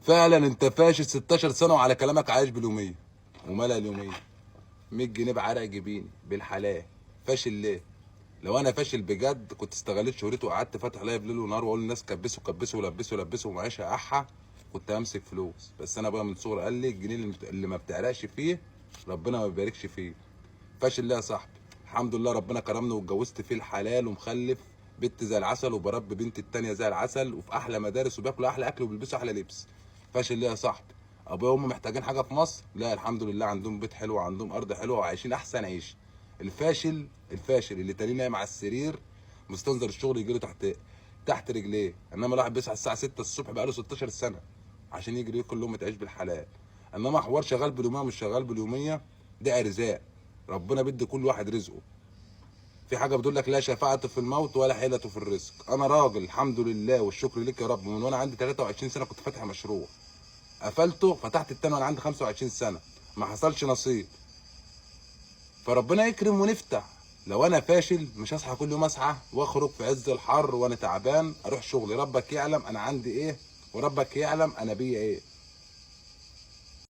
فعلا انت فاشل 16 سنة وعلى كلامك عايش باليوميه. ومالها اليومية؟ 100 جنيه بعرق جبيني بالحلال. فاشل ليه؟ لو انا فاشل بجد كنت استغليت شهرتي وقعدت فاتح live ليل ونهار واقول للناس كبسوا كبسوا ولبسوا لبسوا ومعيشها احا، كنت همسك فلوس. بس انا ابويا من صغري قال لي الجنيه اللي ما بتعرقش فيه ربنا ما بيباركش فيه. فاشل ليه يا صاحبي؟ الحمد لله ربنا كرمني واتجوزت فيه الحلال ومخلف بنت زي العسل وبربي بنتي التانية زي العسل وفي احلى مدارس وبياكلوا احلى اكل وبيلبسوا احلى لبس. فاشل ليه يا صاحبي؟ ابويا وامي محتاجين حاجة في مصر؟ لا الحمد لله، عندهم بيت حلو وعندهم ارض حلوة وعايشين احسن عيش. الفاشل، الفاشل اللي تاني نايم على السرير مستنظر الشغل يجيله تحت رجليه. انما الواحد بيصحى الساعة 6 الصبح بقاله 16 سنة عشان يجري ياكل لقمة عيش بالحلال. انما حوار شغال باليوميه ومش شغال باليوميه ده ارزاق، ربنا بيدي كل واحد رزقه. في حاجة بتقول لك لا شفاعة في الموت ولا حيله في الرزق. انا راجل الحمد لله والشكر لك يا رب، من وانا عندي 23 سنة كنت فاتح مشروع، قفلته فتحت التاني وانا عندي 25 سنة، ما حصلش نصيب، فربنا يكرم ونفتح. لو انا فاشل مش هصحى كل يوم اصحى واخرج في عز الحر وانا تعبان اروح شغلي. ربك يعلم انا عندي ايه وربك يعلم انا بيا ايه.